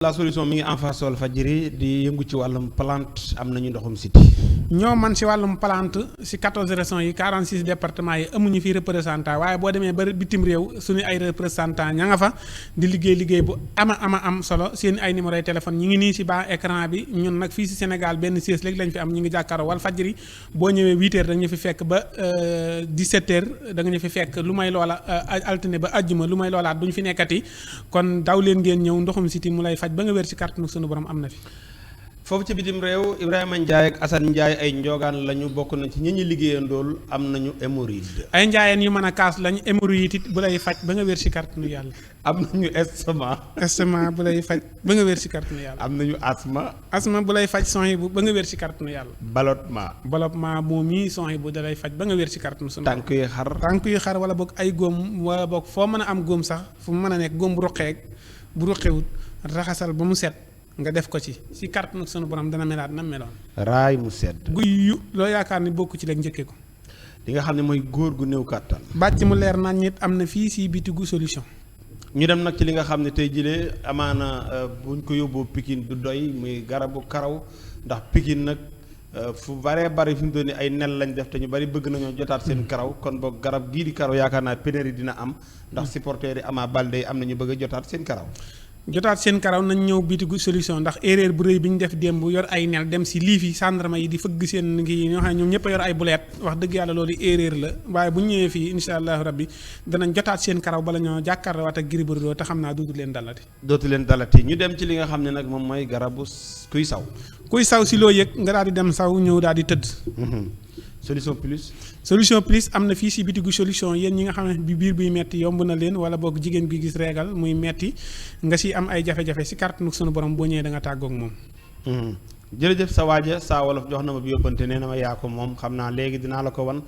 La solution mi ngi en face Walfadjri di yëngu ci wàllum plante am nañu ndoxum siti ñoo man si wàllum plante si 14 régions yi 46 départements yi amuñu fi représentant waaye boo demee ba bitim réew suñu ay représentant ña nga fa di liggéey bu am solo seen ay numéro téléphone ñi ngi nii si bas écran bi ñun nag fii si Sénégal benn siège léegi lañ fi am ñu ngi jàkkaaroo Walfadjri boo ñëwee 8h da nga ñu fi fekk ba 17h da nga ñu fi fekk lu may loola altine ba àjjuma lu may loolaat duñu fi nekkati kon daw leen ngeen ñëw ndoxum siti mu lay faj ba nga wér ci kàttanu sunu borom am na fi. foofu ci bitim réew Ibrahima Ndiaye ak Assane Ndiaye ay njogaan lañu bokk na ci ñi ñu liggéeyandool am nañu hémorroïde. ay njaayeen yu mën a kaas lañ hémorroïde it bu lay faj ba nga wér ci kàttanu yàlla. am nañu estomac. estomac bu lay faj ba nga wér ci kàttanu yàlla. am nañu asma. asma bu lay faj sonyi bu ba nga wér ci kàttanu yàlla. ballottement moom mii sonyi bu da lay faj ba nga wér ci kàttanu sunu. tànk yu xar. tànk yu xar wala boog ay góom wala boog foo mën a am góom sax fu mu mën a nekk góom bu roqeek bu roqewut raxasal ba mu set nga def ko ci kàttanu sunu borom dana melaat na meloon. raay mu sedd. guy yu loo yaakaar ni bokku ci rek njëkkee ko. li nga xam ne mooy góor gu néew kàttan. bàcc mu leer nañ nit am na fii si bitigu solution. ñu dem nag ci li nga xam ne tey jilee amaana buñ ko yóbboo Pikine du doy muy garabu karaw ndax Pikine nag fu baree bari fi mu doon ay nel lañ def te ñu bari bëgg nañoo jotaat seen karaw kon boog garab gii di karaw yaakaar naa pénurie dina am ndax supporters yi Ama Baldé am na ñu bëgg a jotaat seen karaw. jotaat seen karaw nañ ñëw bitigu solution ndax erreur bu rëy bi ñu def démb yor ay nel dem si lii fi gendarme yi di fëgg seen ngi ñoo xam ne ñoom ñëpp a yor ay buleet wax dëgg yàlla loolu erreur la waaye bu ñu ñëwee fii insha allahu rabbi danañ jotaat seen karaw bala ñoo jàkkaarloowaat ak Gris Bordeaux te xam naa dootu leen dalati ñu dem ci li nga xam ne nag moom mooy garabu kuy saw si loo yëg nga daal di dem saw ñëw daal di tëdd. Solution plus am na fii si bitigu solution yéen ñi nga xam ne bi biir buy metti yomb na leen wala boog jigéen bi gis régal muy metti nga si am ay jafe-jafe si kàttanu sunu borom boo ñëwee da nga tàggoog moom. jërëjëf sa waaja saa wolof jox na ma bi yóbbante nee na ma yaa ko moom xam naa léegi dinaa la ko wan